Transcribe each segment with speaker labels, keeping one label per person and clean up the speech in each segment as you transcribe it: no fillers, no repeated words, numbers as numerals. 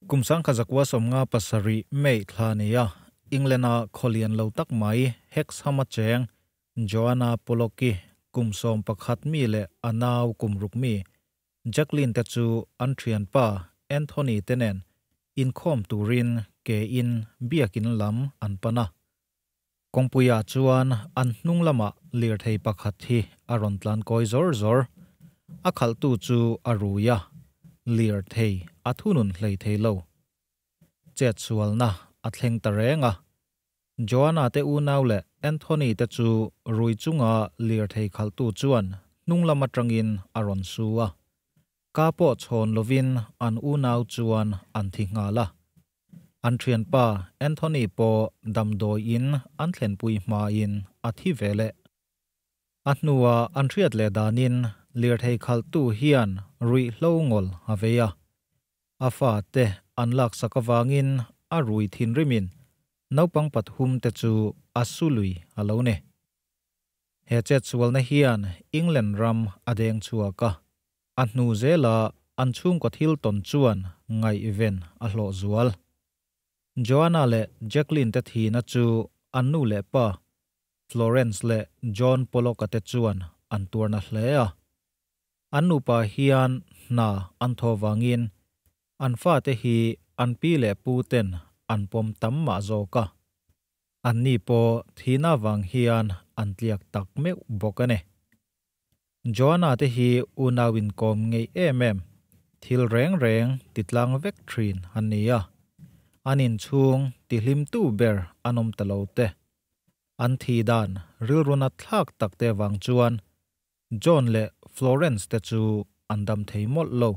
Speaker 1: Kum 1957 May thla ni a, England-a khawlian lo tak mai Hexham-a cheng Joanna Pollock-i kum 11 mi leh a nau kum 6 mi Jacqueline te chu an thianpa Anthony te nen inkhawm turin ke in biakin lam an pan a. Kawngpuiah chuan an hnung lamah lirthei pakhat hi a rawn tlan kawi zawr zawr. A khalhtu chu a rui a, lirthei a thunun hlei thei lo. Chetsualna a thleng ta reng a. Joanna te unau leh Anthony te chu rui chunga lirthei khalhtu chuan hnung lam atangin a rawn su a. Ka pawh chhawn lovin an unau chuan an thi nghal a. An thianpa Anthony pawh damdawi in an thlenpui hmain a thi ve leh. A hnua an hriat leh danin lirthei khalhtu hian ruihhlo ngawl a vei a. A fate an laksak avangin a rui thinrimin naupang pathum te chu a su lui a lo ni. He chetsualna hian England ram a deng chhuak a, a hnu zela an chhungkaw thil tawn chuan ngaihven a hlawh zual. Joanna leh Jacqueline te thihna chu an nu leh pa Florence leh John Pollock-a te chuan an tuarna hle a. An nupa hian hna an thaw vangin an fate hi an pi leh pu ten an pawm tam mah zawk a. Anni pawh thihna vang hian an tliak tak meuh bawk a ni. Joanna te hi unau inkawm ngei em em, thil reng reng titlang vek thin an ni a. An inchhung tihlimtu ber an awm ta lo te. An thih dan rilruna thlak tak te vang chuan John leh Florence te chu an dam thei mawlh lo.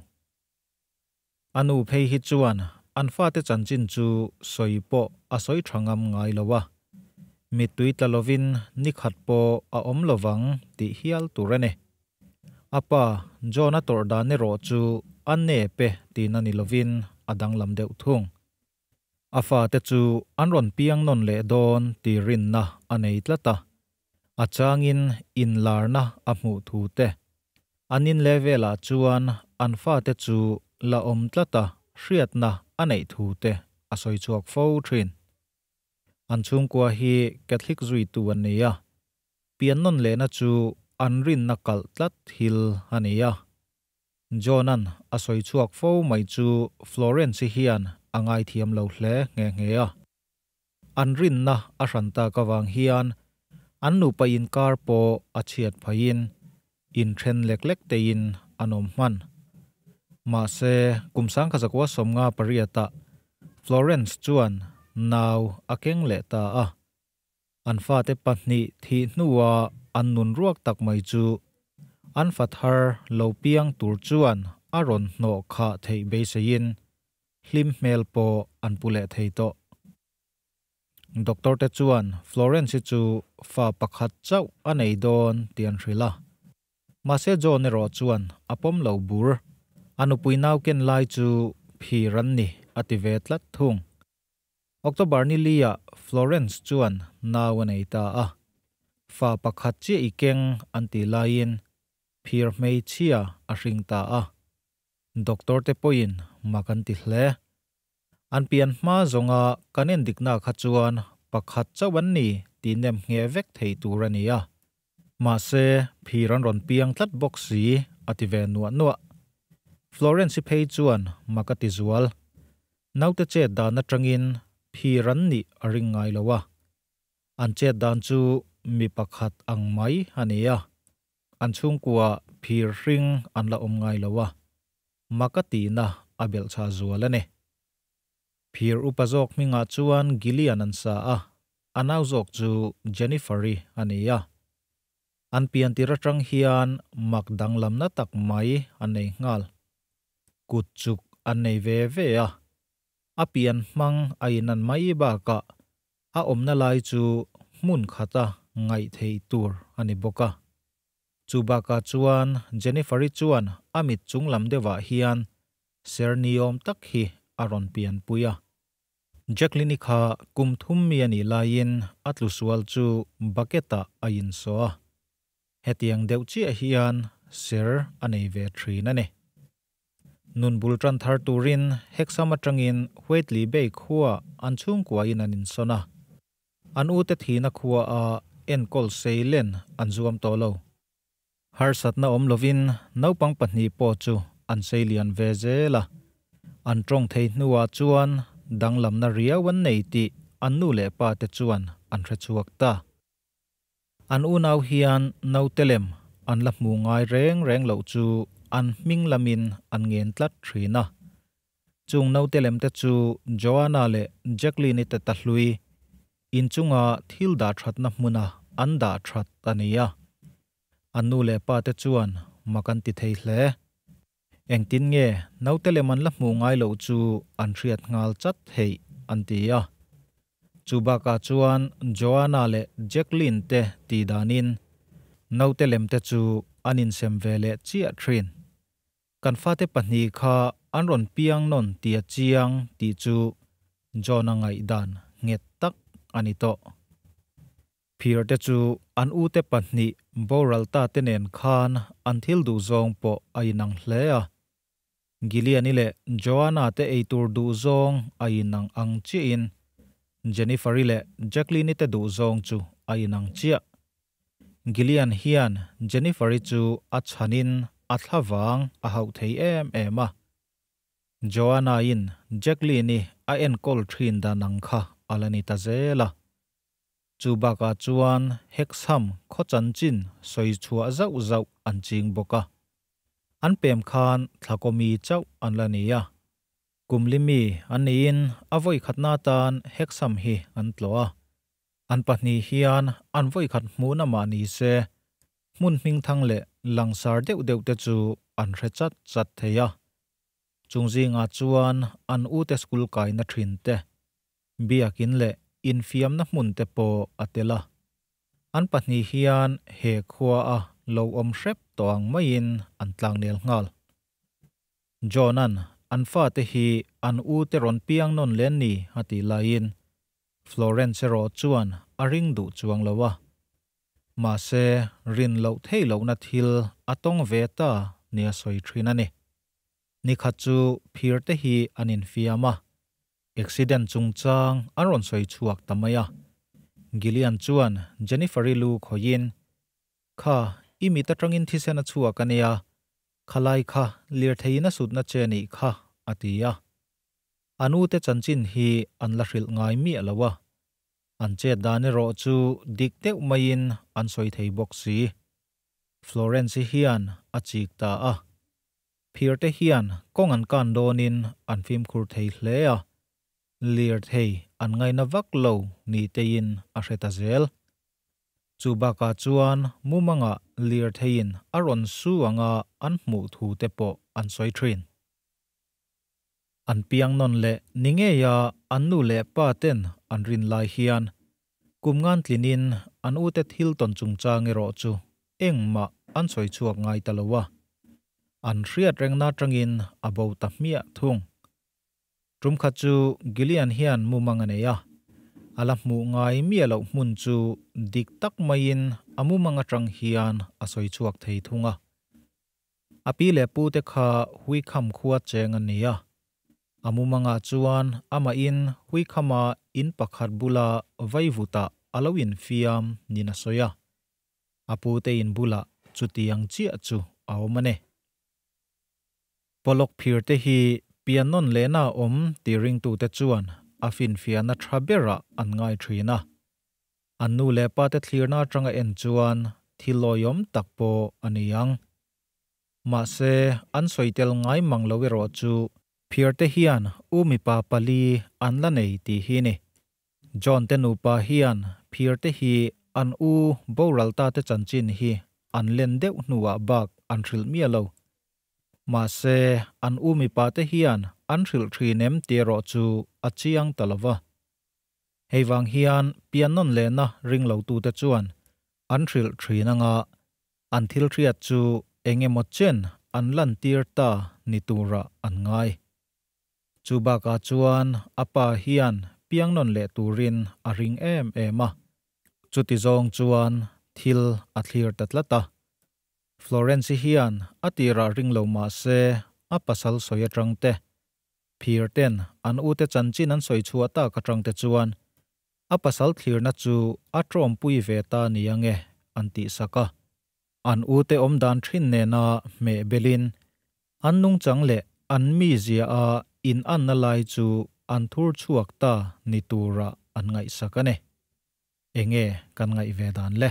Speaker 1: A nu phei hi chuan an fate chanchin chu sawi pawh a sawi tha ngam ngai lo a, mittui tla lovin ni khat pawh a awm lovang tih hial tur a ni. A pa John-a tawrh dan erawh chu a nep e tihna ni lovin a danglam deuh thung. A fate chu an rawn piang nawn leh dawn tih rinna a nei tlat a, a changin inlarna a hmuh thu te. An in leh velah chuan an fate chu la awm tlat a hriatna a neih thu te a sawi chhuak fo thin. An chhungkua hi Catholic zuitu an ni a, pian nawn lehna chu an rinna kalh tlat thil a ni a. John-a'n a sawi chhuak fo mai chu Florence-i hian a ngaithiam lo hle nghe nghe a. An rinna a hran tak avang hian an nupa inkar pawh a chhiat phaiin inthen lek lek teiin an awm hman. Mahse, kum 1958-ah Florence chuan nau a keng leh ta a. An fate pahnih thih hnua an nun ruak tak mai chu an fa thar lo piang tur chuan a rawn hnawh khah theih beiseiin hlim hmel pawh an pu leh thei tawh. Doctor te chuan Florence-i chu fa pakhat chauh a nei dawn tih an hrilh a. Mahse John erawh chuan a pawm lo bur. A nupui nau ken lai chu phir an ni a ti ve tlat thung. October ni li-ah Florence chuan nau a nei ta a. Fa pakhat chiah i keng an tih laiin phir hmeichhia a hring ta a. Doctor te pawhin mak an ti hle. An pian hma zawnga kan endikna kha chuan pakhat chauh an ni tih nem ngheh vek thei tur a ni a. Mahse, phir an rawn piang tlat bawk si, a ti ve nuah nuah. Florence-i phei chuan mak a ti zual. Naute chet dan atangin phir an nih a ring ngai lo a. An chet dan chu mi pakhat ang mai a ni a. An chhungkua phir hring an la awm ngai lo a. Mak a tihna a belhchhah zual a ni. Phir upa zawk hmingah chuan Gillian an sa a, a nau zawk chu Jennifer-i a ni a. An pian tir atang hian mak danglamna tak mai an nei nghal. Kut chuk an nei ve ve a, a pian hmang a inan mai bakah a awmna lai chu hmun khata ngaih theih tur a ni bawk a. Chu bakah chuan Jennifer-i chuan a mit chung lam deuhah hian ser niawm tak hi a rawn pianpui a. Jacqueline-i kha kum thum mi a nih laiin a tlu sual chu bucket-ah a insawh a. Hetiang deuh chiah hian ser a nei ve thin a ni. Nun bul tan thar turin Hexham atangin Wheatley Bay khua an chhungkua in an insawn a. An ute thihna khua a enkawl seilen an zuam tawh lo. Harsatna awm lovin naupang pahnih pawh chu an seilian ve zel a. An tawng thei hnuah chuan danglamna riau an nei tih an nu leh pa te chuan an hre chhuak ta. An unau hian naute lem an la hmu ngai reng reng loh chu an hming lamin an ngen tlat thin a. Chung naute lem te chu Joanna leh Jacqueline-i te ta hlui inchunga thil dah thatna hmuna an dah that a ni a. An nu leh pa te chuan mak an ti thei hle. Engtin nge naute lem an la hmuh ngai loh chu an hriat nghal chat theih an ti a. Chu bakah chuan Joanna leh Jacqueline te tih danin naute lem te chu an insem ve leh chiah thin. Kan fate pahnih kha an rawn piang nawn tia chiang tih chu John-a ngaihdan nghet tak a ni tawh. Phir te chu an ute pahnih boral ta te nen khan an thil duh zawng pawh a inang hle a. Gillian-i leh Joanna te eitur duh zawng a inang ang chiahin Jennifer-i leh Jacqueline-i te duh zawng chu a inang chiah. Gillian hian Jennifer-i chu a chhanin a thlavang a hauh thei em em a. Joanna-in Jacqueline-i a enkawl thin dan ang kha a la ni ta zel a. Chu bakah chuan Hexham khaw chanchin sawi chhuah zauh zauh an ching bawk a. An pem khan Thlakawmi chauh an la ni a. Kum limi an niin a vawi khatna atan Hexham hi an tlawh a. An pahnih hian an vawi khat hmuhna mah ni se, hmun hmingthang leh langsar deuh deuh te chu an hre chat chat thei a. Chung zingah chuan an ute school kaina thin te, biakin leh infiamna hmun te pawh a tel a. An pahnih hian he khua a lo awm hrep tawh ang maiin an tlangnel nghal. John-a'n an fate hi an ute rawn piang nawn len ni a tih laiin Florence erawh chuan a ring duh chuang lo a. Mahse, rin loh theih lohna thil a tawng ve ta nia sawi thin a ni. Nikhat chu phir te hi an infiam a, Accident chungchang an rawn sawi chhuak ta mai a. Gillian chuan Jennifer-i lu khawihin, Kha, i mit atangin thisen a chhuak a nia, khalai kha lirtheiin a sutna che nih kha, a ti a. A nute chanchin hi an la hrilh ngai miah lo a. An chet dan erawh chu dik deuh maiin an sawi thei bawk si. Florence-i hian a chik ta a. Phir te hian kawng an kan dawnin an fimkhur thei hle a, lirthei an ngaina vak lo ni teiin a hre ta zel. Chu bakah chuan mumangah lirtheiin a rawn su anga an hmuh thu te pawh an sawi thin. An piang nawn leh ni ngeia an nu leh pa ten an rin lai hian kum ngan tlinin an ute thil tawn chungchang erawh chu engmah an sawi chhuak ngai ta lo a. An hriat rengna atangin a bo ta hmiah thung. Tum khat chu Gillian hian mumang a nei a, a la hmuh ngai miah loh hmun chu dik tak maiin a mumang atang hian a sawi chhuak thei thung a. A pi leh pu te kha Huikham khua cheng an ni a. A mumangah chuan amahin Huikhama in pakhat bula vaivutah a lo infiam niin a sawi a. A pu te in bulah chutiang chiah chu a awm a ni. Pawlawk phir te hi pian nawn lehna a awm tih ringtute chuan a finfiahna tha berah an ngai thin a. An nu leh pa te thlirna atanga en chuan thil lawiawm tak pawh a ni ang. Mahse, an sawi tel ngai mang lo erawh chu phir te hian u mipa pali an la nei tih hi ni. John te nupa hian phir te hi an u boral ta te chanchin hi an len deuh hnuah bak an hrilh miah lo. Mahse, an u mipa te hian an hrilh thin em tih erawh chu a chiang ta lo va. Hei vang hian pian nawn lehna ring lotute chuan an hrilh thin anga an thil hriat chu eng emaw chen an lantir ta ni turah an ngai. Chu bakah chuan a pa hian piang nawn leh turin a ring em em a, chuti zawng chuan thil a thlir ta tlat a. Florence-i hian a tirah ring lo mah se a pasal sawi atang te, phir ten an u te chanchin an sawi chhuah tak atang te chuan a pasal thlirna chu a tawmpui ve ta niange an tih sak a. An u te awmdan thin nena hmeh belin an nungchang leh an mizia a in anna lai chu an thur chhuak ta ni tura an ngaihsak a ni. Enge kan ngaih ve dan le?